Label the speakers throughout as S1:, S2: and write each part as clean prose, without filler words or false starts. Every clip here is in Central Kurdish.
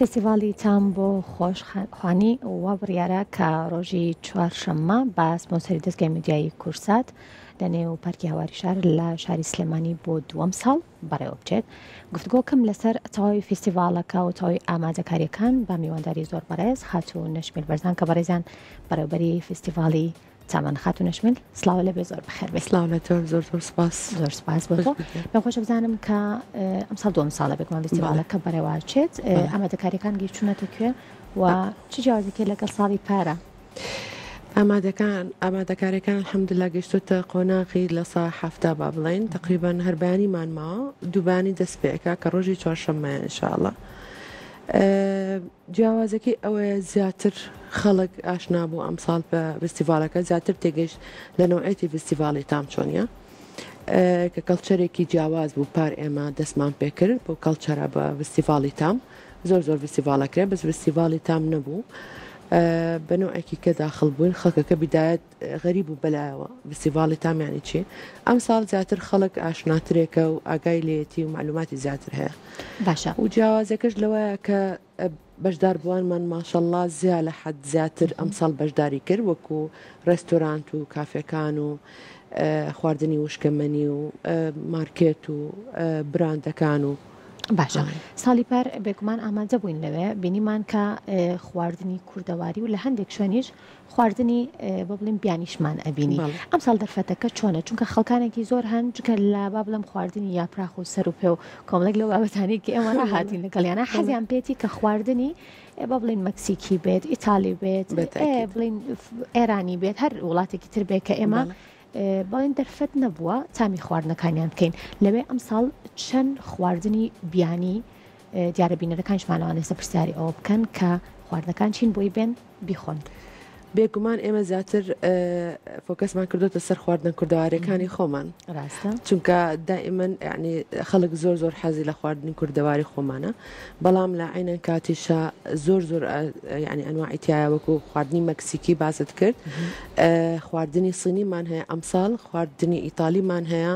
S1: فێستیڤاڵی تام بۆ خۆش خوانی وا بڕیارە کە ڕۆژی چوارشەممە بە سپۆنسەری دەزگای میدیایی کورسات لە نێو پارکی هەواری شار لە شاری سلێمانی بۆ دووەم ساڵ بەڕێوە بچێت. گفتوگۆکەم لەسەر تەواوی فیستیڤاڵەکە و تەواوی ئامادەکاریەکان بە میوانداری زۆر بەڕێز خاتوو نەشمیل بەرزان کە بەڕێزیان بەڕێوبەری فیستیڤاڵی تامەن. خاتوو نەشمیل سڵاو لێ بێ زۆر بەخێر بێی.
S2: سڵاو لە تۆ زۆر زۆر سپاس.
S1: زۆر سپاس بۆ تۆ. پێم خۆشە بزانم کە ئەمساڵ دووەم ساڵە بێگومان فیستیڤاڵەکە بەڕێوەچێت، ئامادەکاریەکان گەیشتوونەتە کوێ و چ جیاوازێکی لەگەڵ ساڵی پارە؟
S2: ئامادەکان ئامادەکاریەکان الحمدللە گەیشتۆتە قۆناغی 70% با بڵێین تقریبا هەر بەیانیمان ماوە دوو بەیانی دەست پێ ئەکا کە ڕۆژی چوارشەممەیە ان شاء اللە جیاوازەکەی ئەوەیە زیاتر خەڵک ئاشنا بوو ئەمساڵ بە فستیڤالەکە زیاتر تێگەیشت لە نەوعێتی فستیڤاڵی تام چۆنیە کە culture ێکی جیاواز بوو پار ئێمە دەستمان پێکرد بۆ culture ە بە فستیڤاڵی تام زۆر زۆر فستیڤاڵ ئەکرێ بەس فستیڤاڵی تام نەبوو بە نەوعێکی کە داخل بووین خەڵکەکە بیدایەت غەریب بوو بەلایەوە فستیڤاڵی تام یانی چی ئەمساڵ زیاتر خەڵک ئاشناترێکە و ئاگای لێیەتی و معلوماتی زیاتر هەیە
S1: باشە
S2: و جیاوازەکەش لەوەیە کە بەشداربووانمان ماشەڵڵا زیا لە حەد زیاتر ئەمساڵ بەشداری کرد وەکو ڕێستۆرانت و کافێکان و خواردنی وشکەمەنی و مارکێت و براندەکان و
S1: باشە ساڵی پار بێگومان ئامادە بووین لەوێ بینیمان کە خواردنی کوردەواری و لە هەندێک شوێنیش خواردنی بۆ بڵێم بیانیشمان ئەبینی ئەم ساڵ دەرفەتەکە چۆنە چونکە خەڵکانێکی زۆر هەن جگە لە با بڵێم خواردنی یاپراخ و سەر و پێ و کۆمەڵێک لەو بابەتانی کە ئێمە ڕاهاتین لەگەڵیانە حەزیان پێێتی کە خواردنی با بڵێن مەکسیکی بێت ئیتالی بێت بڵێن ئێرانی بێت هەر وڵاتێکی تر بێت کە ئێمە بەڵێن دەرفەت نەبووە تامی خواردنەکانیان بکەین لەوێ ئەمساڵ چەند خواردنی بیانی دیارە بینەرەکانیشمان لەوانەیە ئێستا پرسیاری ئەوە بکەن کە خواردنەکان چین بۆی بێن بیخۆن.
S2: بێگومان ئێمە زیاتر فۆکەسمان کردوتە سەر خواردنە کوردەواریەکانی خۆمان
S1: ڕاستە
S2: چونکە دائیمەن یعنی خەڵک زۆر زۆر حەزی لە خواردنی کوردەواری خۆمانە بەڵام لە عەینەن کاتیشا زۆر زۆر یعنی ئەنواعی تایە وەکو خواردنی مەکسیکی باست کرد خواردنی سینیمان هەیە ئەمساڵ خواردنی ئیتالیمان هەیە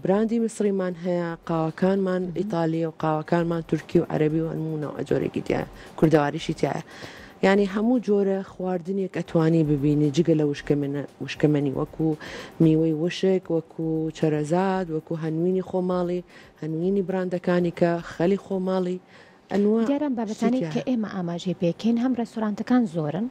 S2: براندی میسریمان هەیە قاوەکانمان ئیتالی و قاوەکانمان تورکی و عەربی و هەموو نەوە جۆرێکی تایە کوردەواریشی تایە یعنی هەموو جۆرە خواردنێک ئەتوانی ببینی جگە لە وشکەمەنی وەکو میوەی وشک وەکو چەرەزات وەکو هەنوینی خۆماڵی هەنوینی براندەکانی کە خەلی خۆماڵی ئەنوا
S1: دیارە ئەم
S2: شتی
S1: بابەتانەی کە
S2: تیایە.
S1: ئێمە ئاماژەی پێکەین هەم ڕێستۆرانتەکان زۆرن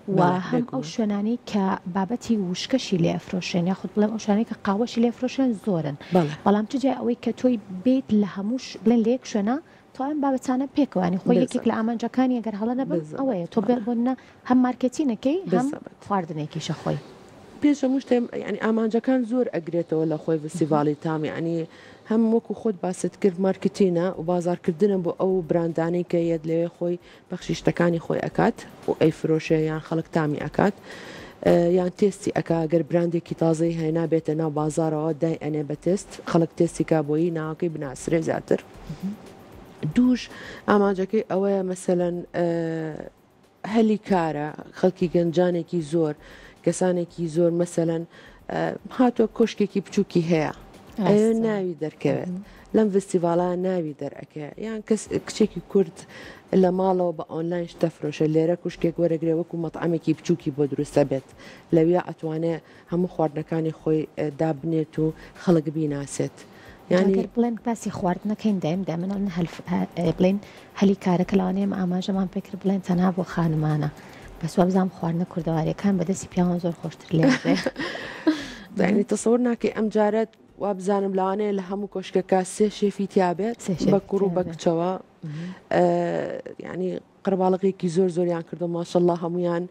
S1: و
S2: بەڵێ
S1: هەم ئەو
S2: بێگومان.
S1: شوێنانەی کە بابەتی وشکەشی لێ ئەفرۆشرێن یاخود بڵێم ئەو شوێنانەی کە قاوەشی لێ ئەفرۆشرێن زۆرن
S2: بەڵێ.
S1: بەڵام چ جای ئەوەی کە تۆی بێیت لە هەموو ش بڵێن لە یەک شوێنا تەواوی ئەم بابەتانە پێکەوە یانی خۆی یەکێک لە
S2: بالضبط.
S1: ئامانجەکانی ئەگەر هەڵە نەبم
S2: بالضبط.
S1: ئەوەیە تۆ بێ
S2: بەڵێ.
S1: بۆ نمونە هەم مارکێتین ئەکەی هەم
S2: بالضبط.
S1: خواردنێکیشە خۆی.
S2: پێش هەموو شتێ یانی ئامانجەکان زۆر ئەگرێتەوە لە خۆی ڤستیڤاڵی تام یانی هەم وەکو خۆت باست کرد مارکتینە و بازاڕکردنە بۆ ئەو براندانەی کە یەت لەوێ خۆی پەخشی شتەکانی خۆی ئەکات و ئەیفرۆشێ یان خەڵک تامی ئەکات یان تێستی ئەکا گەر براندێکی تازەی هەیە نابێتە ناو بازاڕەوە دای ئەنێ بە تێست خەڵک تێستی کا بۆیی ناوەکەی بناسرێ زیاتر دووش ئامانجەکەی ئەوەیە مەسەلەن هەلی کارە خەڵکی گەنجانێکی زۆر کەسانێکی زۆر مەسەلەن هاتووە کۆشکێکی بچووکی هەیە ئەیەوێت ناوی دەرکەوێت لەم ڤستیڤاڵە ناوی دەرئەکەوێت یان کەس کچێکی کورد لە ماڵەوە بە ئۆنلاین شت دەفرۆشێت لێرە کوشکێک وەرەگرێ وەکو مەتعەمێکی بچووکی بۆ دروستە بێت لەویا ئەتوانێ هەموو خواردنەکانی خۆی دابنێت و خەڵک بیناسێت
S1: یانی. جا گەر بڵێن باسی خواردنەکەین دایم دایمەن ئەڵێن هەلف بڵێن هەلی کارەکە لەوانەیە ئێمە ئاماژەمان پێکرد بڵێن تەنها بۆ خانمانە بەس وابزانم خواردنە کوردەواریەکان بەدەستی پیاوان زۆر خۆشتر لێ دێ.
S2: یانی تەسەور ناکەی ئەم جارە وابزانم لەوانەیە لە هەموو کۆشکەکە سێ شێفی تیابێت بە کوڕ و بە کچەوە یانی قەرەباڵغێکی زۆر زۆریان کردو ماشەڵڵا هەمویان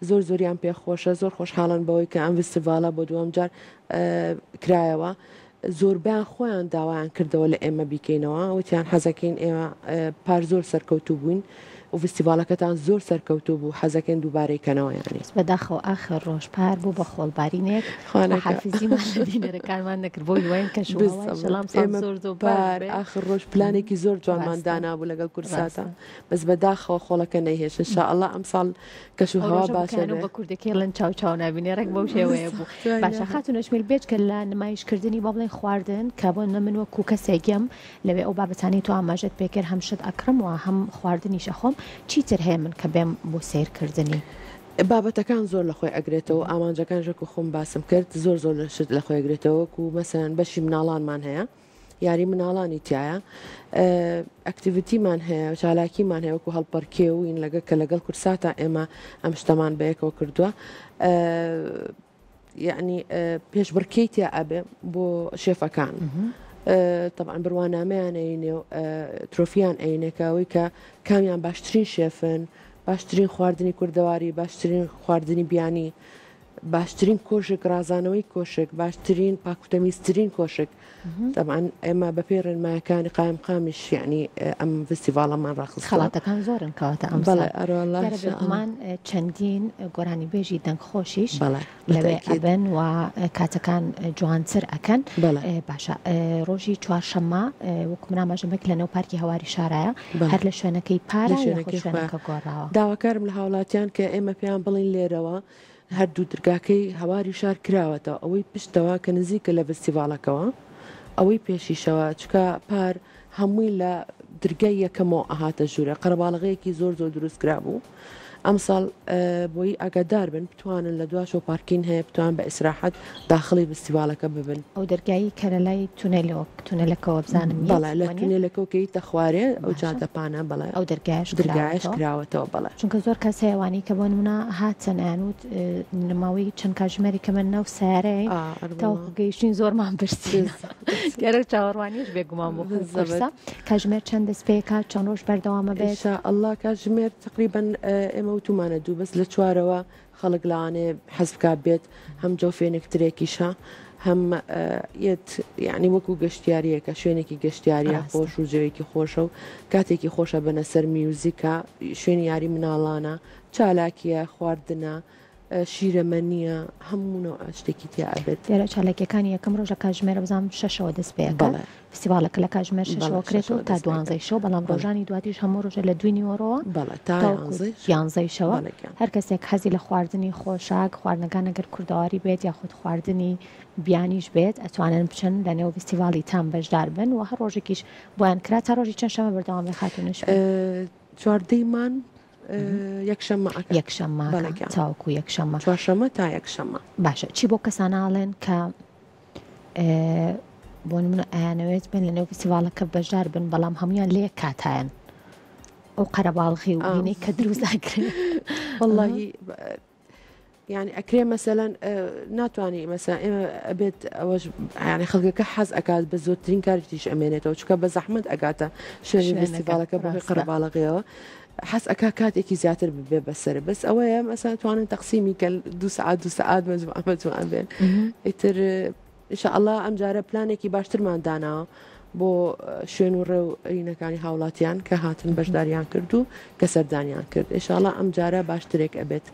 S2: زۆر زۆریان پێخۆشە زۆر خۆشحاڵن بەوەی کە ئەم فستیڤالە بۆ دووەم جار کرایەوە زۆربیان خۆیان داوایان کردەوە لە ئێمە بیکەینەوە وتیان حەزەکەین ئێمە پار زۆر سەرکەوتوو بووین. و ڤستیڤاڵەکەتان زۆر سەرکەوتوو بوو حەزەکەین دووبارەی کەنەوە یانی.
S1: بەس بەداخەوە ئاخر ڕۆژ پار بوو بە خۆڵبارینێک
S2: خوانەکە.
S1: خواحافیزیمان لە بینەرەکانمان نەکرد بەو هیواین کەش و هەوای
S2: بالضبط
S1: شەلام ساڵ
S2: ئێمە
S1: زۆر زۆر باش
S2: پار
S1: بێ.
S2: ئاخر ڕۆژ پلانێکی زۆر جوانمان
S1: ڕاستە
S2: دانابوو لەگەڵ کوردساتا
S1: ڕاستە.
S2: بەس بەداخەوە خۆڵەکە نەیهێشت ان شاء اللە ئەمساڵ کەش و
S1: ئەو
S2: هەوا
S1: ڕۆژە بوو
S2: باشە
S1: کە
S2: بێ.
S1: بە کوردەکەی ڵێن چاو چاو نابینێ ڕێک بەو شێوەیە بوو.
S2: بالضبط وای
S1: باشە
S2: لە.
S1: خاتوو نەشمیل بێجگە لە نمایش کردنی با بڵێین خواردن کە بۆ نمونە من وەکوو کەسێک یەم لەوێ ئەو بابەتانەی تۆ ئاماژەت پێکرد هەم شت ئەکڕم و هەم خواردنیش ئەخۆم چیتر هەیە من کە بێم بۆ سەیرکردنی؟
S2: بابەتەکان زۆر لە خۆی ئەگرێتەوە و ئامانجەکانش وەکو خۆم باسم کرد زۆر زۆر لە شت لە خۆی ئەگرێتەوە وەکو مەسەلەن بەشی مناڵانمان هەیە یاری مناڵانی تایە ئەکتیڤیتیمان هەیە چالاکیمان هەیە وەکو هەڵپەرکێ و این لەگە کە لەگەڵ کورساتا ئێمە ئەم شتەمان بەیەکەوە کردووە یەعنی پێشبڕکێی تیا ئەبێ بۆ شێفەکان تەبعەن بڕوانامەیان ئەینێ و ترۆفیان ئەینێ کە ئەوەی کە کامیان باشترین شێفن باشترین خواردنی کوردەواری باشترین خواردنی بیانی باشترین کۆشک ڕازانەوەی کۆشک باشترین پاکوتەمیزترین کۆشک تەبعەن ئێمە بەپێی ڕێنمایەکانی قایمقامیش یەعنی ئەم ڤستیڤاڵەمان ڕاخستووە.
S1: خەڵاتەکان زۆرن کەواتە ئەمساڵ.
S2: بەڵێ ئەرەوەڵا
S1: دیارە بێگومان چەندین گۆرانیبێژی دەنگخۆشیش
S2: بەڵێ
S1: لەوێ
S2: بەتەئکید.
S1: ئەبن و کاتەکان جوانتر ئەکەن.
S2: بەڵێ.
S1: باشە ڕۆژی چوارشەممە وەکو من ئاماژەم پێ کرد لەنێو پارکی هەواری شارایە
S2: بەڵێ.
S1: هەر لە شوێنەکەی
S2: لە
S1: پارە یاخود
S2: شوێنەکەی خۆیان.
S1: شوێنەکە گۆڕاوە؟
S2: داواکارم لە هاوڵاتیان کە ئێمە پێیان بڵێین لێرەوە هەردوو درگاکەی هەواری شار کراوەتەوە ئەوەی پشتەوە کە نزیکە لە ڤستیڤاڵەکەوە ئەوەی پێشیشەوە چکە پار هەمووی لە درگای یەکەمەوە ئەهاتە ژوورێ قەرەباڵغەیەکی زۆر زۆر دروست کرابوو ئەمساڵ بۆی ئاگادار بن بتوانن لە دواشەوە پارکین هەیە بتوان بە ئیسراحەت داخڵی ڤستیڤاڵەکە ببن.
S1: ئەو دەرگایی کە لە لای تونێلەوە تونێلەکەوە بزانم یەت
S2: بەڵێ لە
S1: وەنیە؟
S2: تونێلەکەوە کە یتە خوارێ ئەو
S1: باشە
S2: جادە پانە بەڵێ
S1: ئەو دەرگایەش
S2: درگایەش
S1: کراوەتەوە؟
S2: کراوەتەوە بەڵێ.
S1: چونکە زۆر کەس هەیە وانەی کە بۆ نمونە هاتن ئەیانوت لە ماوەی چەند کاتژمێرێک کە من ناو سەیارەین
S2: ئا ئەرێ وەڵا
S1: تاوەکو گەیشتین زۆرمان برسینە
S2: بالضبط
S1: دیارە چاوەڕوانیش بێگومان بۆ خۆی
S2: بالضبط
S1: قورسە کاتژمێر چەند دەست پێکات چەند ڕۆژ بەردەوامە
S2: ان
S1: بێت؟
S2: شاء اللە کاتژمێر تقریبا ئێمە وتومانە دوو بەس لە چوارەوە خەڵک لەوانەیە حەز بکات بێت هەم جۆ فێنکترێکیشە هەم یەت یعنی وەکو گەشتیاریەکە شوێنێکی گەشتیاریە
S1: ڕاستە.
S2: خۆش و جەوێکی خۆشە و کاتێکی خۆشە بەنە سەر میوزیکە شوێنی یاری مناڵانە چالاکیە خواردنە شیرەمەنیە هەموو نەوعە شتێکی تیا ئەبێت.
S1: دیارە چالاکیەکانی یەکەم ڕۆژ لە کاتژمێرە بزانم شەشەوە دەست پێ ئەکات
S2: بەڵێ.
S1: فیستیڤاڵەکە لە کاتژمێر
S2: بەڵێ
S1: شەشەوە کرێتەوە
S2: شەشەوە
S1: تا
S2: دەست پێ ئەکات.
S1: دوانزەی شەو بەڵام
S2: بەڵێ.
S1: ڕۆژانی دواتریش هەموو ڕۆژێ لە دووی نیوەڕۆوە
S2: بەڵێ تا
S1: تاوەکو
S2: یانزەی شەو.
S1: یانزەی شەوە
S2: بەڵێ گیان.
S1: هەر کەسێک حەزی لە خواردنی خۆشە خواردنەکان ئەگەر کوردەواری بێت یاخود خواردنی بیانیش بێت ئەتوانن بچن لە نێو فیستیڤاڵی تام بەشدار بن و هەر ڕۆژێکیش بۆیان کرا تا ڕۆژی چەند شەمە بەردەوام بێ خاتوو نەشمیل؟
S2: چواردەی مان یەکشەممە ئەکا.
S1: یەکشەممە
S2: بەڵێ
S1: ئەکا
S2: گیان.
S1: تاوەکو یەکشەممە.
S2: چوارشەممە تا یەکشەممە.
S1: باشە چی بۆ کەسانە ئەڵێن کە بۆ نمونە ئەیانەوێت بێن لەنێو فیستیڤاڵەکە بەشدار بن بەڵام هەمویان لە یەک کاتایەن ئەو قەرەباڵغی و بینەی کە دروست ئەکرێ
S2: وەڵڵاهی یانی ئەکرێ مەسەلەن ناتوانانی مەسا ئێمە ئەبێت ئەوەش یانی خەڵکەکە حەز ئەکات بە زۆرترین کاریش ئەمێنێتەوە چونکە بە زەحمەت ئەگاتە شوێنی فیستیڤاڵەکە بەهۆی قەرەباڵغیەوە حەز ئەکا کاتێکی زیاتر ببێ بەسەر بەس ئەوەیە مەسا توانن تەقسیمی کە دو سعات دو سعات مەجموعە مەجموعە بێن ئیتر ان شاء اللە ئەمجارە پلانێکی باشترمان داناوە بۆ شوێن و ڕێ و ینەکانی هاوڵاتیان کە هاتن بەشداریان کرد و کە سەردانیان کرد ان شاء اللە ئەمجارە باشترێک ئەبێت.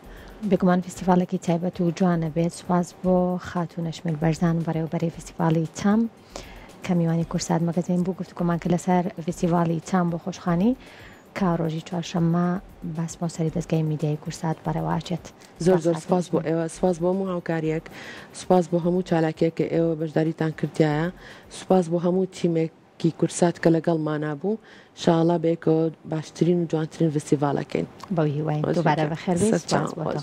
S1: بێگومان فیستیڤاڵێکی تایبەت و جوان ئەبێت، سوپاس بۆ خاتوو نەشمیل بەرزان بەڕێوەبەری فیستیڤاڵی تام کە میوانی کوردسات مەگەزین بوو گفتوگۆمان کرد لەسەر فیستیڤاڵی تام بۆ خۆشخانی کە ڕۆژی چوارشەممە بە سپۆنسەری دەزگای میدیایی کوردسات بەڕێوەئەچێت.
S2: زۆر زۆر سپاس بۆ ئێوە سپاس بۆ هەموو هاوکاریەک سپاس بۆ هەموو چالاکیەک کە ئێوە بەشداریتان کردایە سپاس بۆ هەموو تیمێکی کوردسات کە لەگەڵمانا بوو شاڵا بەیەکەوە باشترین و جوانترین ڤستیڤاڵەکەین
S1: بەو هیواین دووبارە بەخێر بێیت سپاس بۆ تۆ.